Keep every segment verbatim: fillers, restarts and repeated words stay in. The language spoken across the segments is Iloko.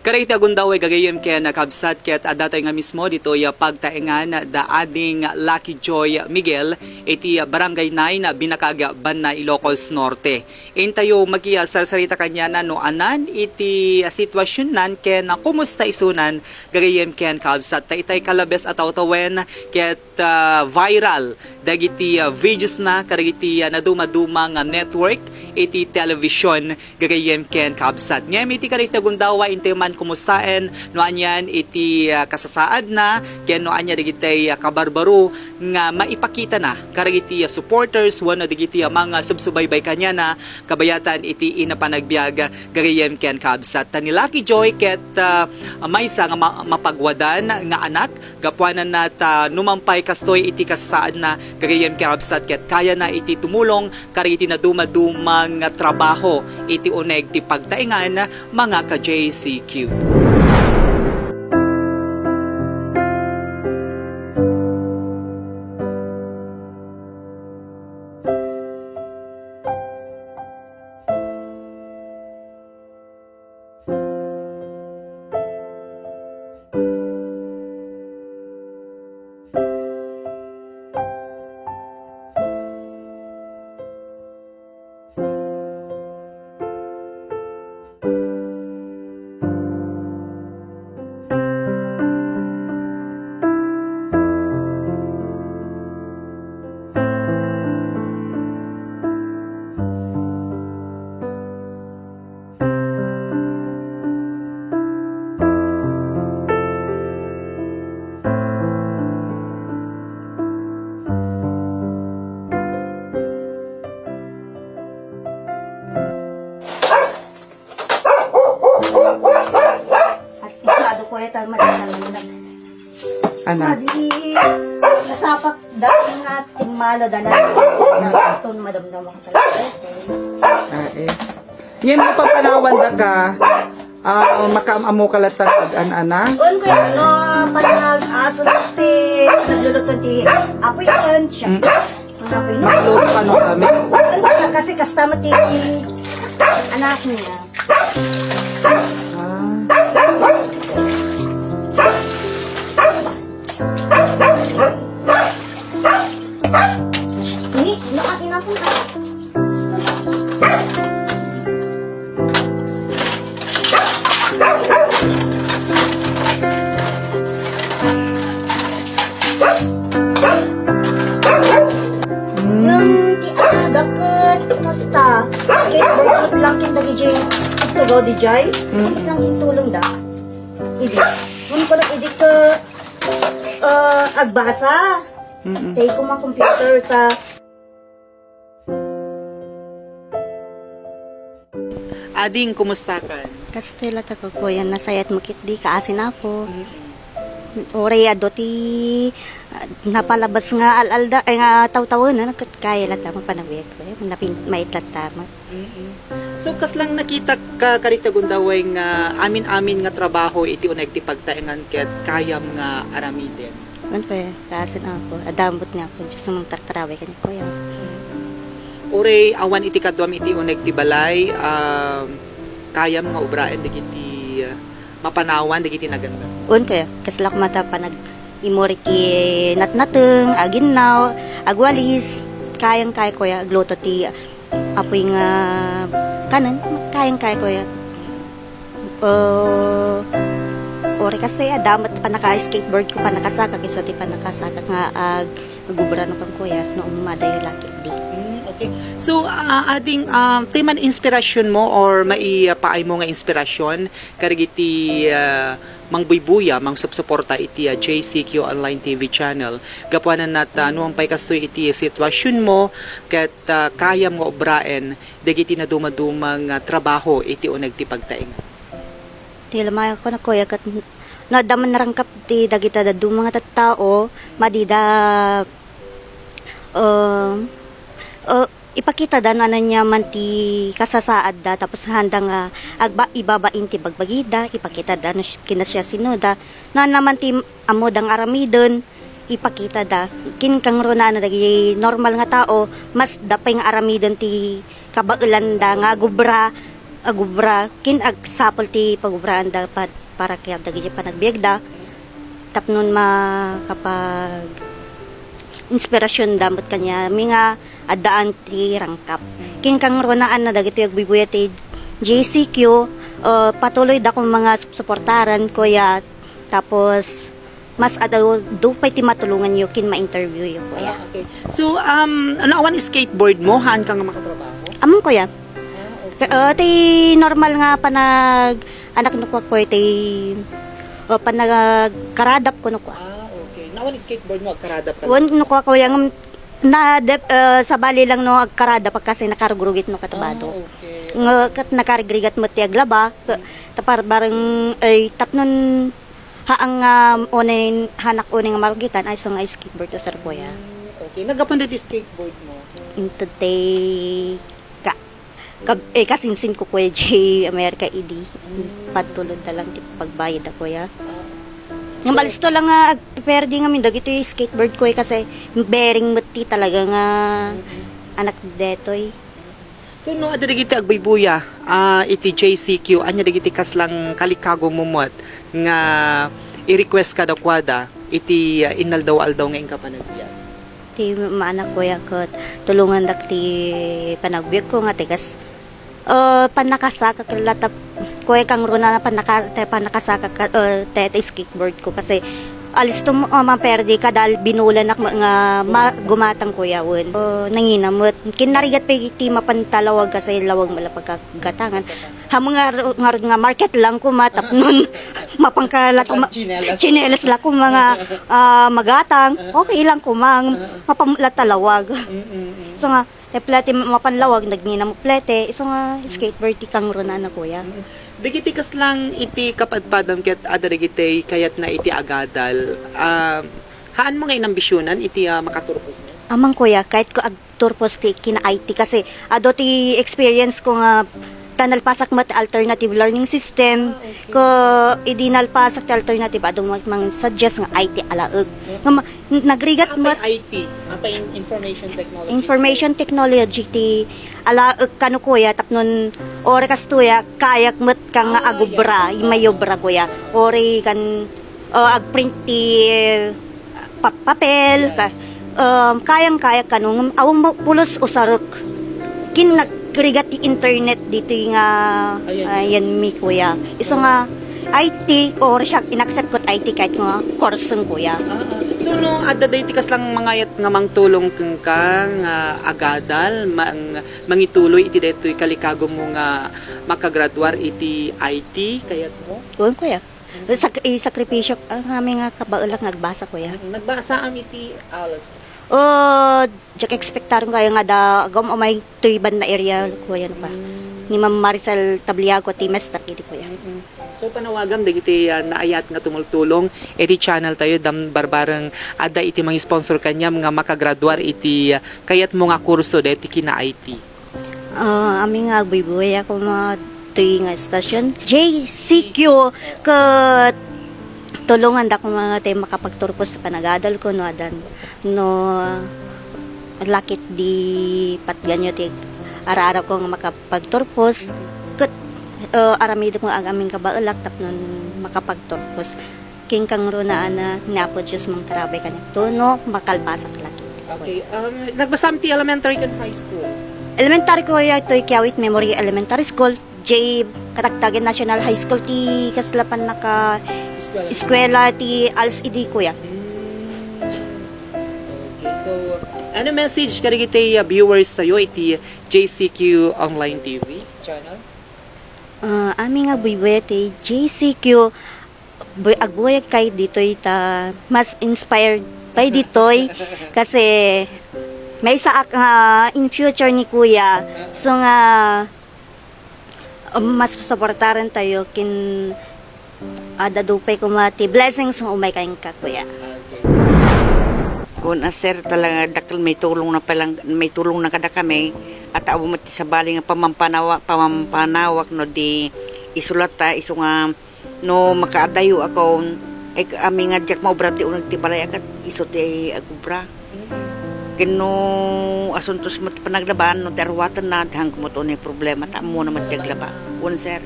Kadagiti agundaway gagayyem ken kabsat, ket adda tayo nga mismo ditoy pagtaengan da ading Lucky Joy Miguel iti Barangay nine, Binakag, Banna, Ilocos Norte. Intayo makisarsarita kaniana no anan iti situasionnan ken kumusta isunan gagayyem ken kabsat. Ta itay kalabes a tawtawen ket ah, viral dagiti ah, videos na kadagiti ah, nadumaduma nga network iti television gagayyem ken kabsat. Ngem iti kadagiti gundaway, intay man kumustaen no anian iti ah, kasasaad na ken no ania dagiti ah, kabarbaro nga maipakita na kadagiti ah, supporters wenno dagiti ah, mga subsubaybay kaniana kabayatan iti ina panagbiag gagayyem ken kabsat. Ta ni Lucky Joy ket ah, maysa nga ma- mapagwadan nga anak. Gapuanan na ta numan pay kastoy iti kasasaadna gagayyem ken kabsat ket kayana iti tumulong kadagiti nadumaduma nga trabaho iti uneg ti pagtaengan, mga ka-J C Q. At sigurado ko, eh, tal-, madadal na lang. Ano? Madi, nasapak dahil nga timmalo, dala. Aton, madamdam ako talaga. Ah, eh. Ngem no papanawan da ka, ah, makaam-amo ka latta nga agan-ana? Un, kuya, no, panag-aso na ti, nagluluto ti, apoy yun, siya. Mm. Ang apoy yun. Magluto ka no kami? Un, kuya, kasi kasta mati, anak niya. Ah. Ni, nakain ako na. Ngem ti anak ket kasta, skateboard lang ken dagiti agtugaw di jay. Mm. Sige lang intulong da. Idi. Ngem ko lang idi ket, ah, agbasa. Mm-mm. Tay ko man computer ta. Ading, kumusta ka? Kastoy latta, kuya, nasayat mo ketdi, kaasin Apo. Mm-mm. Uray adu ti, ah, napalabas nga al-alda, ay, nga tawtawen, no? Ket kaya latta mo panagbiag, kuya. Napin-, mait latta mo. Mm-mm. So, kaslang nakita ka, kadagiti gundaway nga amin-amin nga trabaho iti uneg ti pagtaengan ket kayam nga aramiden? Kuan, kuya, kaasin Apo, adda met nga Apo Dios nga mangtartaraway kaniak, kuya. Uray awan iti kaduam iti uneg ti balay, um, kayam nga ubraen dagiti, uh, mapanawan dagiti naganna? Un, kuya, kasla koma ta panag-imuri ti natnateng, aginnaw, agwalis, kayang kaya, kuya, agluto ti apoy nga kanen, kayang kaya, kuya. Uh, ore kastoy, adda met panaka-skateboard ko, panakasakak, isu ti panakasakak nga ag-, agubra no kan kuya, no ummadayo lakit di. Mm, okay. So, ah, ading, ah, ti man inspirasyon mo or maipaay mo nga inspirasyon kadagiti, ah, mangbuybuya, mangsupsuporta iti, ah, J C Q Online T V channel. Gapuanan nata, no, ang pay kastoy iti sitwasyon mo, ket, ah, kayam nga obraen dagiti nadumaduma nga trabaho iti uneg ti pagtaengan. Ti lamay ko na, kuya, ket no adda man narangkap ti dagita dadduma nga tattao, madida, um, uh, ipakitada no ania man ti kasasaadda, tapos haanda nga agba-, ibabain ti bagbagida, ipakitada no si-, kinasiasinoda, no ania man ti ammoda nga aramiden, ipakitada. Kin kangrunaan dagiti normal nga tao, masda pay nga aramiden ti kabaelanda nga agubra, agubra, kin agsapul ti pagubraanda pa-, para kadagiti panagbiagda, tapno makapag-inspirasyon da met kaniami nga addaan ti rangkap. Kin kangrunaanna dagitoy agbuybuya ti J C Q, eh, patuloy da koma nga suportaran, kuya, tapos mas adu, adu pay ti matulonganyo kin ma-interviewyo, kuya. Ah, okay. So, um, ano, awan skateboard mo? Haan ka nga makatrabaho? Ammom, kuya. Ah, okay. Ka-, uh, ti normal nga panag-, anak no kua, kuya, ti, uh, panagkaradap ko no kua. Ah, okay. Awan skateboard mo, agkaradap ka? Wen no kua, kuya, ngem na dep-, uh, sabali lang no agkaradap kasi nakarugrugit no katabado. Ah, okay. Nga ket nakarigrigat met ti aglaba, ka-, tapno bareng, ay, tapnon Haan nga, um, unay, haanak unay nga marugitan, ay, isu nga skateboard, usa, kuya. Mm, okay. Naggapuan daytoy skateboard mo? Inted ti ka-, kab-, eh, kasinsin ko, kuya, di America idi. Mm. Pantulod da lang ti pagbayad da, kuya. Ah. Ngem alisto lang nga agperdi ngamin dagitoy skateboard ko, eh, kasi bearing met ti talaga nga anak detoy. So, no, adda dagiti agbuybuya, ah, iti J C Q, ania dagiti kaslang kalikagum mo met nga i-request kadakuada iti, ah, inaldaw-aldaw nga inka panagbiag? Ti maanak, kuya, ket tulongandak ti panagbiagko nga ti kas-, eh, pannakasakak latta, kuya, kangrunaan pannaka-, ti pannakasakak, eh, ti, ti skateboard ko kasi alisto mo, ah, maperdi kada binulanak ma-, nga ma-, gumatang, kuya, wen. Oh, nangina met. Kin narigat pay ti mapan ta lawag kasi lawag met la pagkagatangan. Haan nga ru-, ngarud nga market lang koma tapnon mapan ka la koma-, tsinelas. Tsinelas la koma nga, ah, magatang. Okay lang koma. Mapan met la ta lawag. Mm, mm, mm. So nga, Ti plete mapan lawag, nagngina met plete, isu nga skateboard ti kangrunaan, kuya. Mm. Dagiti kaslang iti kapadpadam ket adda dagiti kayatna iti agadal, ah, haan mo nga inambisionan iti, ah, makaturpos mo? Ammom, kuya, kayatko agturpos ti kina I T kasi adu ti experience ko nga ta nalpasak met ti alternative learning system, ko idi nalpasak ti alternative, adu met mang-suggest nga I T alaeg. Nga ma-, N-, nagrigat met. Apay I T, apay in-, information technology. Information technology ti alaek kano, kuya, tapnon oras kastoy, kayak met kang agubra, mayubra, kuya. Ori kan, uh, agprint ti pa-, papel, ka-, um, kayang-kayak kano, ngem awan mo pulos usarek. Kin nagrigat ti internet ditoy nga, ayan, mi, kuya. Isu nga, I T, or siya, inaccept ko ti I T kahit nga course, kuya. Ah, ah. So, no, adda daytoy kaslang mangayat nga mangtulong kenka nga agadal, mang-, mangituloy iti daytoy kalikagum mo nga makagraduar iti I T, kayat mo? Wen, kuya. Sak-, isakripisyo, ang amin nga kabaelak nga agbasa, kuya. Mm, nagbasaam iti ALS? O, diak ekspektaron kaya nga da, agam umay toy banna area, kuya, no pa. Mm. Ni Ma'am Maricel Tabliago ti mestak idi, kuya. Mm-mm. So, panawagam dagiti, ah, naayat nga tumultulong iti channel tayo, dam-, barbareng adda iti mangisponsor kaniam nga makagraduar iti, ah, kayat mo nga kurso daytoy kina I T. Ah, amin nga agbuybuyaak koma toy nga estasyon, J C Q, ket tulongandak koma ti makapagturpos ti panagadal ko no adan, no lakit di patganyo ti araarap ko nga makapagturpos, ket, ah, aramidek nga ag-, amin kabaelak tapno makapagturpos. Ken kangrunaanna ni Apo Dios mangtarabay kaniak no makalpasak lakit. Okay, um, nagbasam ti elementary ken high school? Elementary ko ya toy Kiawit Memory Elementary School, J. Katagtagan National High School ti kasla pannaka eskwela ti ALS idi, kuya. Mm. Okay, so, ano message kadagiti, uh, viewers tayo iti J C Q Online T V channel? Ah, amin nga agbuybuyaak ti J C Q, bu-, agbuyag kay ditoy ta mas inspired pay ditoy kasi maysaak nga in future ni kuya. So nga, um, mas suportaran tayo kin adda adu pay koma ti blessings nga umay kenka, kuya. Kun a, sir, talaga dakkel maitulongna pay lang, maitulongna kadakami, at awan met ti sabali nga pamampanawak, pamampanawak no di isu latta, isu nga no makaadayo ako, ay, amin nga diak maubra ti uneg ti balay a ket isu ti agubra. Ken no asuntos met panaglabaan, no ti arwatenna, dihan koma ti unay problema, ta ammona met ti aglaba. Wen, sir,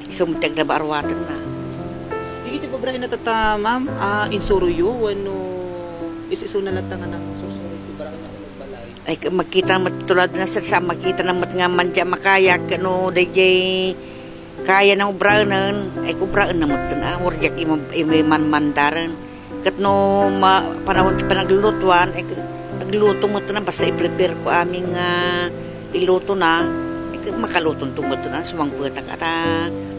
isu met ti aglaba arwatenna. Dagiti babaen a tatta, ma'am, ah, insuroyo wenno is-isuna latta nga nangsursuroy ti babaen a uneg balay? Ay, k-, makita met tulad na, sir, sa makita na met nga manja makaya, ken no dayjay kaya na ubraenen, ay, ubraenna met, ah, wen diak ima-, ima-, manmandaren. Ket no ma-, panahon ti panaglulutuan, ay, agluto met na, basta i-prepare ko amin nga ilutona, ay, makalutonto met na, sumangpetak ata,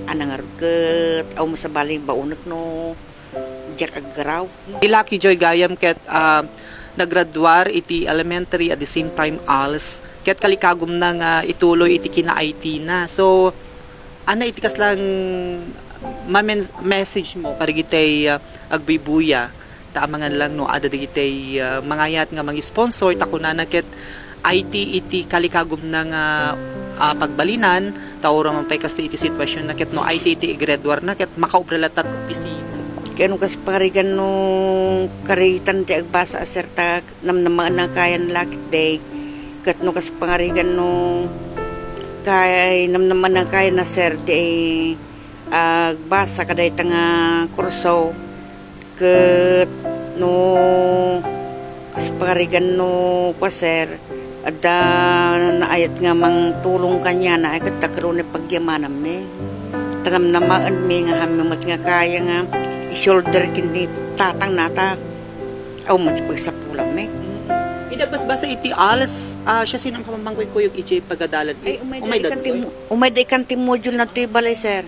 a nangarud ket, aw, masabali baonek no diak aggaraw. Ni Lucky Joy gayam ket, ah, nagraduar iti elementary at the same time als, ket kalikagumna nga ituloy iti kina-I T na. So, ania iti kaslang mamen-, message mo kadagitay, ah, agbuybuya? Ta amangan lang no adda dagitay, ah, mangayat nga mangisponsor, ta kunana ket I T iti kalikagumna nga, ah, pagbalinan, ta uray man pay kastoy iti sitwasionna ket no I T iti igraduarna ket makaubra latta ti opisina. Ket no kas pangarigan no karitan ti agbasa a sir ta namnamaen a kayan lakit day, ket no kas pangarigan no kay namnamaen a kayan a sir ti agbasa kadayta nga kurso, ket no kas pangarigan no kua, sir, adda naayat nga mangtulong kaniana, ay, ket dakkel unay pagyamananmi. Ta namnamaenmi nga amin met nga kaya nga i-shoulder ken ni tatangna ta aw met ti pagsapulanmi. Iti agbasbasa iti als, ah, siasino a mangkuykuyog iti pagadalan? Ay, umayda Umayda ikan ti daytoy? Mu-, umayda ikan ti module na toy balay, sir.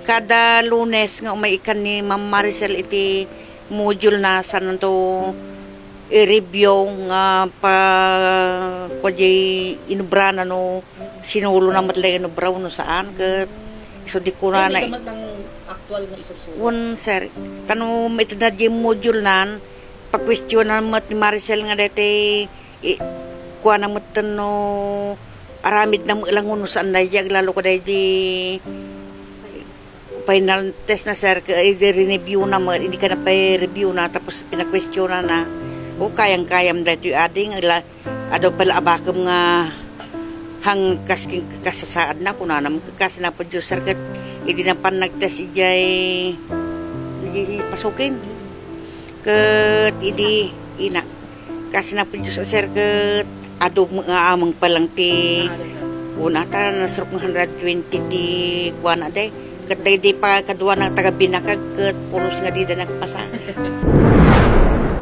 Kada Lunes nga umay ikan ni Ma'am Maricel iti module na, santo i-review nga pa, kua diay inubrana no sinulona met la inubra wenno saan, ket isu di kunana. Ay, may gamat lang aktual nga isursurat. Wen, sir, ta no maited na diay module nan, pakuestionan met ni Maricel nga daytoy, i-, kuana metten no aramidna met lang wenno saan daydiay, aglalo kadaydi final test na, sir, ket idi rineview na met, idi kana pay review na, tapos pinakuestionana, "O, kayang-kayam daytoy ading, ala, adu pay la a bakem nga hang kas ken kasasaadna," kunana met, "Kas napo Dios, sir," ket idi napan nag-test idiay, idiay Pasukin. Ket idi ina, kas napo Dios a sir, ket adu nga ameng pa lang ti, una ta nasrok nga hundred twenty ti kuana day. Ket daydi pa kaduana taga Binakag ket pulos nga dida nagpasa.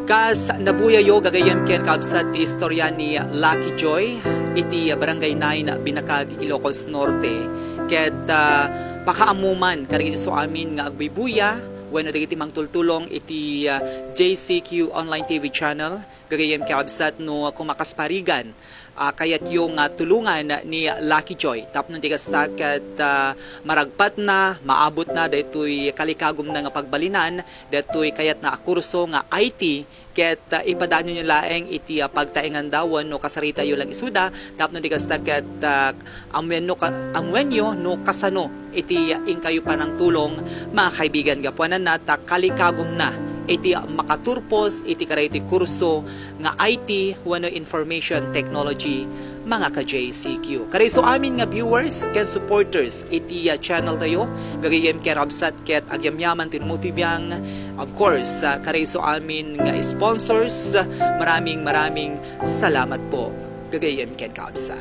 Kas nabuyayo, gagayyem ken kabsat, ti istorya ni Lucky Joy iti Barangay nine, Binakag, Ilocos Norte. Ket, ah, pakaammo man kadagiti su amin nga agbuybuya, wenno dagiti mangtultulong iti, ah, J C Q Online T V Channel, gagayyem ken kabsat, no kumakas parigan, ah, kayatyo nga tulongan ni Lucky Joy. Tapno di kasta ket, ah, maragpatna, maabutna daytoy kalikagumna nga pagbalinan, daytoy kayatna a kurso nga I T, ket, ah, ipadaanyo laeng iti, ah, pagtaenganda wenno kasaritayo lang isuda, tapno di kasta ket, ah, ammuenno ka-, ammuenyo no kasano iti inkayo panangtulong, mga kaibigan, gapuananna ta kalikagumna iti makaturpos iti kadaytoy kurso nga I T wenno Information Technology, mga ka-J C Q. Kadayso amin nga viewers ken supporters iti, ah, channel tayo, gagayyem ken kabsat ket agyamyaman ti numuti biang, of course, ah, kadayso amin nga sponsors, maraming, maraming salamat po. Gagayyem ken kabsat.